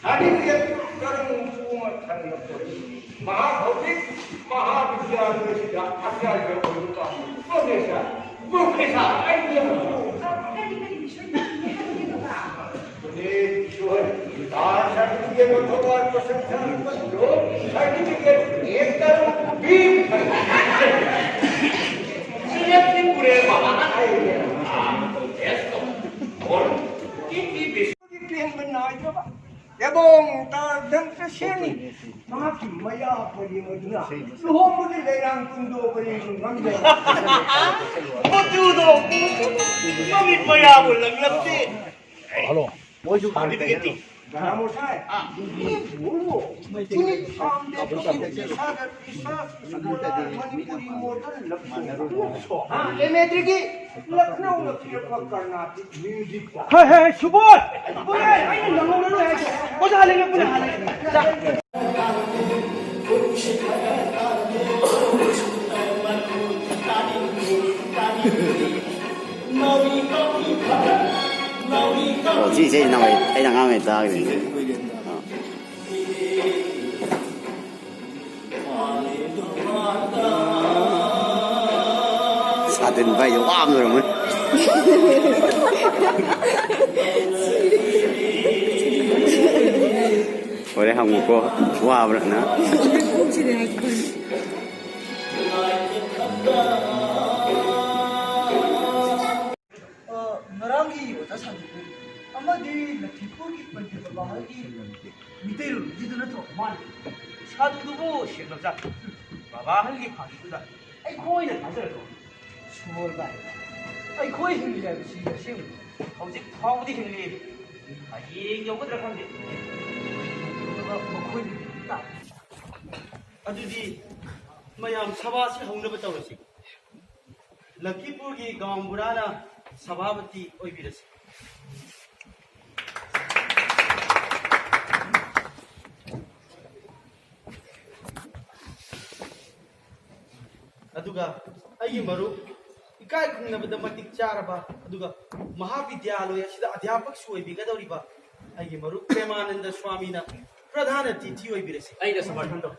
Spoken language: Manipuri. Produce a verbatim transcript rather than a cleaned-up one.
ꯁꯥꯔꯇꯤꯐꯤꯀꯦꯠ ꯀꯔꯝ ꯄꯨꯝꯕ ꯊꯝꯂꯛꯄ ꯃꯍꯥꯛ ꯍꯧꯖꯤꯛ ꯃꯍꯥꯕꯤꯗ꯭ꯌꯥꯂꯣꯏꯁꯤꯗ ꯑꯆꯥꯔꯌ ꯑꯣꯏꯕ ꯄ꯭ꯔꯣꯐꯦꯁꯔ, ꯄ꯭ꯔꯣꯐꯦꯁꯔ ꯑꯩ ꯀꯔꯤ, ꯀꯔꯤ ꯃꯤꯁꯟ ꯄꯤꯒꯦ ꯍꯥꯏꯕꯅꯣ? ꯑꯔꯦ ꯏꯁꯣꯔ, ꯁꯥꯔꯇꯤꯐꯤꯀꯦꯠ ꯑꯣꯟꯊꯣꯛꯄ ꯄ꯭ꯔꯣꯐꯦꯁꯔ ꯁꯥꯔꯇꯤꯐꯤꯀꯦꯠ ꯑꯦꯛ ꯀꯔꯣꯔ ꯕꯤꯝ ꯁꯤꯔꯦꯞꯁꯤ ꯄꯨꯔꯦ ꯕꯕꯥꯅ ꯍꯥꯏꯔꯤꯅꯦ꯫ ꯄꯦꯟꯕ ꯅꯥꯏꯗ꯭ꯔꯕ ꯌꯥꯕꯣꯡ ꯇꯥꯗꯪ ꯇꯁꯦꯡꯅꯤ꯫ ꯃꯍꯥꯛꯀꯤ ꯃꯌꯥ ꯄꯔꯦꯡ ꯑꯗꯨꯅ ꯂꯨꯍꯣꯡꯕꯒꯤ ꯂꯩꯔꯥꯡ ꯀꯨꯟꯗꯣ ꯄꯔꯦꯡ ꯉꯝꯗꯦ꯫ ꯃꯆꯨꯗꯣ ꯃꯃꯤꯠ ꯃꯌꯥꯕꯨ ꯂꯪꯂꯛꯇꯦ꯫ ꯍꯜꯂꯣ꯫ ꯃꯣꯏꯁꯨ ꯁꯥꯔꯇꯤꯐꯤꯀꯦꯠꯇꯤ? ꯒ꯭ꯔꯥꯃꯣꯁꯥꯏ꯫ ꯑꯥ꯫ ꯃꯤꯕꯨ ꯃꯩꯇꯩ ꯐꯥꯝꯗ ꯄꯤꯁꯥꯒ ꯃꯅꯤꯄꯨꯔꯤ ꯃꯣꯗꯦꯜ ꯂꯞ ꯁꯣꯡ꯫ ꯍꯥ, ꯑꯦꯝ ꯑꯦ ꯗꯤꯒ꯭ꯔꯤ ꯂꯈꯅꯧꯅ ꯄꯤꯔꯛꯄ ꯀꯔꯅꯥꯇꯤꯛ ꯃ꯭ꯌꯨꯖꯤꯛ꯫ ꯍꯦ, ꯍꯦ, ꯁꯨꯕꯣꯏ! ꯁꯨꯕꯣꯏ! ꯑꯩꯅ ꯅꯪꯉꯣꯟꯗ ꯂꯣꯏ ꯍꯥꯏꯗꯣ꯫ ꯑꯣꯖꯥ ꯂꯩꯔꯛꯄꯅ ꯍꯥꯜꯂꯦ꯫ ꯆꯥ꯫ ꯑꯣ, ꯁꯤ ꯏꯁꯩꯁꯤ ꯅꯪ ꯑꯩ, ꯑꯩꯅ ꯑꯉꯥꯡ ꯑꯣꯏꯔꯤꯉꯩ ꯇꯥꯈꯤꯕꯅꯤ꯫ ꯑꯥ꯫ ꯁꯥꯇꯤꯟ ꯄꯥꯏꯁꯦ ꯋꯥꯕꯅ ꯑꯣꯏꯔꯝꯃꯅꯤ꯫ ꯍꯣꯔꯦꯟ ꯍꯪꯉꯨꯀꯣ, ꯋꯥꯕ꯭ꯔꯅ꯫ ꯑ, ꯉꯔꯥꯡꯒꯤ ꯑꯣꯖꯥ ꯁꯥꯟꯇꯣꯝꯕꯤ ꯑꯃꯗꯤ ꯂꯛꯈꯤꯄꯨꯔꯒꯤ ꯄꯟꯗꯤꯠ ꯕꯕꯥꯍꯜꯒꯤ ꯃꯤꯇꯩꯔꯣꯜꯒꯤꯗꯨ ꯅꯠꯇ꯭ꯔꯣ? ꯃꯥꯅꯤ꯫ ꯁꯥꯗꯨꯗꯨꯕꯨ ꯁꯦꯡꯂꯕꯖꯥꯠ꯫ ꯕꯕꯥꯍꯜꯒꯤ ꯐꯥꯒꯤꯗꯨꯗ ꯑꯩꯈꯣꯏꯅ ꯊꯥꯖꯔꯗ꯭ꯔꯣ? ꯁꯨꯕꯣꯜ ꯚꯥꯏ, ꯑꯩꯈꯣꯏ ꯍꯤꯡꯂꯤ ꯍꯥꯏꯕꯁꯤ ꯑꯁꯦꯡꯕꯅꯤ꯫ ꯍꯧꯖꯤꯛ ꯐꯥꯎꯕꯗꯤ ꯍꯤꯡꯂꯤ꯫ ꯍꯌꯦꯡ ꯌꯧꯒꯗ꯭ꯔꯥ ꯈꯪꯗꯦ꯫ ꯑꯗꯨꯒ ꯃꯈꯣꯏꯕꯨ ꯌꯦꯡꯕ ꯇꯥꯔꯦ꯫ ꯑꯗꯨꯗꯤ ꯃꯌꯥꯝ ꯁꯚꯥꯁꯤ ꯍꯧꯅꯕ ꯇꯧꯔꯁꯤ꯫ ꯂꯛꯈꯤꯄꯨꯔꯒꯤ ꯒꯥꯎꯟ ꯕꯨꯔꯥꯅ ꯁꯚꯥꯄꯇꯤ ꯑꯣꯏꯕꯤꯔꯁꯤ꯫ ꯑꯗꯨꯒ ꯑꯩꯒꯤ ꯃꯔꯨꯞ, ꯏꯀꯥꯏ ꯈꯨꯝꯅꯕꯗ ꯃꯇꯤꯛ ꯆꯥꯔꯕ, ꯑꯗꯨꯒ ꯃꯍꯥꯕꯤꯗ꯭ꯌꯥꯂꯣꯏ ꯑꯁꯤꯗ ꯑꯙ꯭ꯌꯥꯄꯛꯁꯨ ꯑꯣꯏꯕꯤꯒꯗꯧꯔꯤꯕ ꯑꯩꯒꯤ ꯃꯔꯨꯞ ꯄ꯭ꯔꯦꯃꯥꯅꯟꯗ ꯁ꯭ꯋꯥꯃꯤꯅ ꯄ꯭ꯔꯙꯥꯟ ꯑꯇꯤꯊꯤ ꯑꯣꯏꯕꯤꯔꯁꯤ꯫ ꯑꯩꯅ ꯁꯃꯔꯊꯟ ꯇꯧ꯫